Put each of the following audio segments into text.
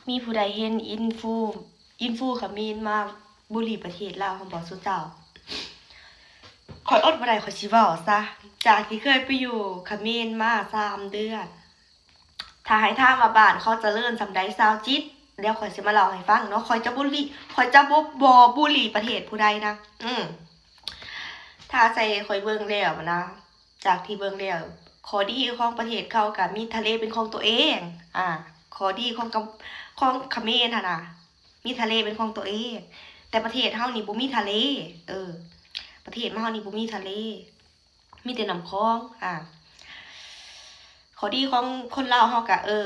ມີຜູ້ໃດເຫັນອິນຟູ ອິນຟູຂະເໝນມາບູລີປະເທດລາວຫັ້ນບໍ່ຊຸເຈົ້າ? ຂ້ອຍອົດບໍ່ໄດ້ ຂ້ອຍຊິເວົ້າຊະ ຈາກທີ່ເຄີຍໄປຢູ່ຂະເໝນມາສາມເດືອນ ຖ້າໃຫ້ຖາມວ່າບ້ານເຂົາຈະເລີນສ່ຳໃດ ຊາວຈິດ ດຽວຂ້ອຍຊິມາເລົ່າໃຫ້ຟັງເນາະ. ຂ້ອຍຈະບໍ່ລີ ຂ້ອຍຈະບໍ່ ບໍ່ບູລີປະເທດຜູ້ໃດນະ. ອືມ ຖ້າໃສ່ຂ້ອຍເບິ່ງແລ້ວນະ ຈາກທີ່ເບິ່ງແລ້ວ ຂໍ້ດີຂອງປະເທດເຂົາກະມີທະເລເປັນຂອງຕົວເອງ. ອາ ຂໍ້ດີຂອງກຳ ຂອງຂະເໝນຫັ້ນນະ ມີທະເລເປັນຂອງຕົວເອງ ແຕ່ປະເທດເຮົານີ້ບໍ່ມີທະເລ. ເອີ ປະເທດເຮົານີ້ບໍ່ມີທະເລ ມີແຕ່ນ້ຳຂອງ. ອາ ຂໍ້ດີຂອງຄົນລາວເຮົາກະ ເອີ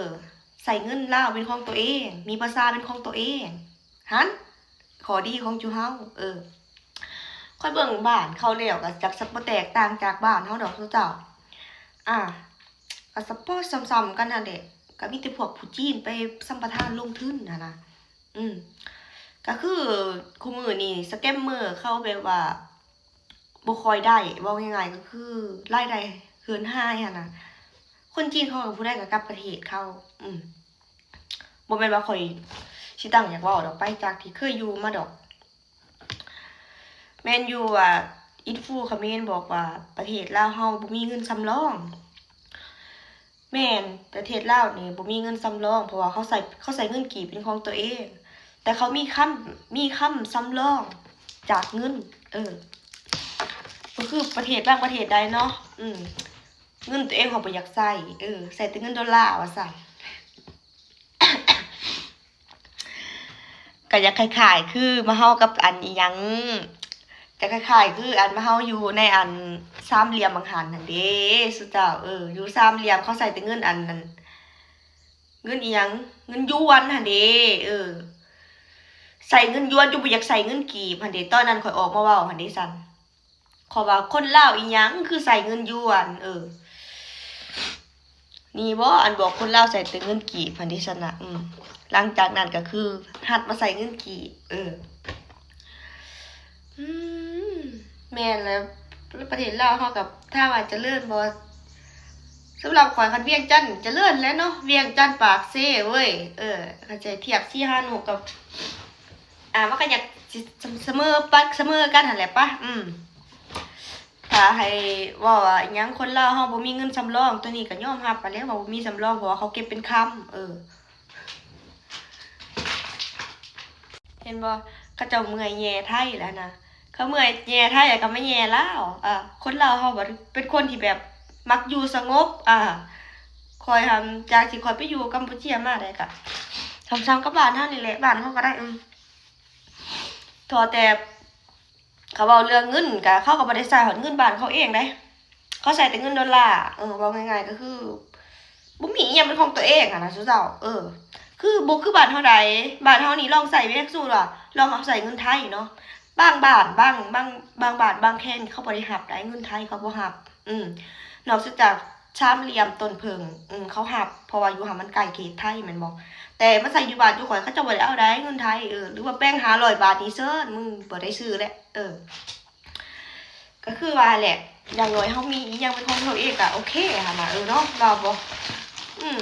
ໃຊ້ເງິນລາວເປັນຂອງຕົວເອງ ມີພາສາເປັນຂອງຕົວເອງ ຫັ້ນ ຂໍ້ດີຂອງຈຸເຮົາ. ເອີ ຂ້ອຍເບິ່ງບ້ານເຂົາແລ້ວກະຈັກສະບໍ່ແຕກຕ່າງຈາກບ້ານເຮົາດອກເຈົ້າ. ອາ ກະສະເພາະສ່ຳໆກັນຫັ້ນແຫຼະ ກະມີແຕ່ພວກຜູ້ຈີນໄປສຳປະທານລົງທຶນຫັ້ນນະ. ອືມ ກະຄືຄູ່ມື້ນີ້ສະແກມເມີເຂົາແບບວ່າ ບໍ່ຄ່ອຍໄດ້ ເວົ້າງ່າຍໆ ກໍຄືລາຍໄດ້ເຫີນຫາຍຫັ້ນນະ. ຄົນຈີນເຂົາກໍຜູ້ໃດກໍກັບປະເທດເຂົາ. ອືມ ບໍ່ແມ່ນວ່າຂ້ອຍຊິຕັ້ງຢາກເວົ້າດອກ ໄປຈາກທີ່ເຄີຍຢູ່ມາດອກ. ແມ່ນຢູ່ວ່າອິນຟູຂະເໝນບອກວ່າປະເທດລາວເຮົາບໍ່ມີເງິນສຳລອງ. ແມ່ນ ປະເທດລາວນີ້ບໍ່ມີເງິນສຳລອງ ເພາະວ່າເຂົາໃຊ້ ເຂົາໃຊ້ເງິນກີບເປັນຂອງຕົວເອງ ແຕ່ເຂົາມີຄຳ ມີຄຳສຳລອງຈາກເງິນ. ເອີ ບໍ່ຄືປະເທດບາງປະເທດໃດເນາະ. ອືມ ເງິນຕົວເອງເຂົາບໍ່ຢາກໃຊ້ ເອີ ໃຊ້ແຕ່ເງິນໂດລາວ່າຊັ້ນ. ກໍຢາກຄ້າຍໆຄືມາເຮົາກັບອັນອີ່ຫຍັງ ຈະຄ້າຍໆຄືອັນມາເຮົາຢູ່ໃນອັນສາມຫຼ່ຽມບັງຫັນຫັ້ນເດ້ ຊຸເຈົ້າ. ເອີ ຢູ່ສາມຫຼ່ຽມເຂົາໃຊ້ແຕ່ເງິນອັນນັ້ນ ເງິນອີ່ຫຍັງ ເງິນຢວນຫັ້ນເດ້. ເອີ ໃຊ້ເງິນຢວນ ຈົນບໍ່ຢາກໃຊ້ເງິນກີບຫັ້ນເດ້. ຕອນນັ້ນຂ້ອຍອອກມາເວົ້າຫັ້ນເດ້ຊັ້ນ. ເຂົາວ່າຄົນລາວອີ່ຫຍັງຄືໃຊ້ເງິນຢວນ. ເອີ ນີ້ບໍ ອັນບອກຄົນລາວໃຊ້ແຕ່ເງິນກີບຫັ້ນເດ້ຊັ້ນນະ. ອືມ ຫຼັງຈາກນັ້ນກໍຄືຫັດມາໃຊ້ເງິນກີບ. ເອີ ອືມ ແມ່ນແລ້ວ ປະເທດລາວເຮົາກໍຖາມວ່າຈະເລີນບໍ່? ສຳລັບຂ້ອຍ ຄັນວຽງຈັນຈະເລີນແຫຼະເນາະ ວຽງຈັນ ປາກເຊເວີຍ. ເອີ ຄັນຈະທຽບສີຫານຸກັບ ອ່າ ມັນກໍຢາກຊິສະເໝີປັກສະເໝີກັນຫັ້ນແຫຼະປະ. ອືມ ຖ້າໃຫ້ເວົ້າວ່າອີ່ຫຍັງ ຄົນລາວເຮົາບໍ່ມີເງິນສຳລອງ ຕົວນີ້ກໍຍອມຮັບຫັ້ນແຫຼະວ່າບໍ່ມີສຳລອງ ເພາະວ່າເຂົາເກັບເປັນຄຳ. ເອີ ເຫັນບໍ່ ເຂົາເຈົ້າເມື່ອຍແຍ່ໄທແລ້ວນະ. ເຂົາເມື່ອຍແຍ່ໄທ ແລ້ວກໍມາແຍ່ລາວ. ເອີ ຄົນລາວເຮົາບັດເປັນຄົນທີ່ແບບມັກຢູ່ສະຫງົບ. ອາ ຂ້ອຍຫັ້ນ ຈາກທີ່ຂ້ອຍໄປຢູ່ກຳປູເຈຍມາໄດ້ ກໍສ່ຳໆກັບບ້ານເຮົານີ້ແຫຼະ. ບ້ານເຮົາກໍໄດ້ ອືມ ເທົ່າແຕ່ ເຂົາເວົ້າເລື່ອງເງິນ ກະເຂົາກໍບໍ່ໄດ້ໃຊ້ຮອດເງິນບ້ານເຂົາເອງເດ້ ເຂົາໃຊ້ແຕ່ເງິນໂດລາ. ເອີ ເວົ້າງ່າຍໆກໍຄື ບໍ່ມີອີ່ຫຍັງເປັນຂອງຕົວເອງຫັ້ນນະ ຊຸເຈົ້າ. ເອີ ຄືບໍ່ຄືບ້ານເຮົາໃດ ບ້ານເຮົານີ້ລອງໃຊ້ເບິ່ງ ສົມມຸດວ່າລອງເອົາໃຊ້ເງິນໄທເນາະ ບາງບ້ານ ບາງ ບາງ ບາງບ້ານບາງແຂວງ ເຂົາບໍ່ໄດ້ຮັບໃດ ເງິນໄທເຂົາບໍ່ຮັບ. ອືມ ນອກເສຍຈາກສາມຫຼ່ຽມຕົ້ນເຜິ້ງ ອືມ ເຂົາຮັບ ເພາະວ່າຢູ່ຫັ້ນມັນໃກ້ເຂດໄທແມ່ນບໍ່? ແຕ່ມາໃຊ້ຢູ່ບ້ານຢູ່ຂ້ອຍ ເຂົາເຈົ້າບໍ່ໄດ້ເອົາໃດເງິນໄທ. ເອີ ຫຼືວ່າແບ່ງຫ້າຮ້ອຍບາດນີ້ເຊີນ ມຶງບໍ່ໄດ້ຊື້ແຫຼະ. ເອີ ກໍຄືວ່າແຫຼະ ຢ່າງໜ້ອຍເຮົາມີອີ່ຫຍັງເປັນຂອງເຮົາເອງກໍໂອເຄຫັ້ນນະ ເອີເນາະ ວ່າບໍ່? ອືມ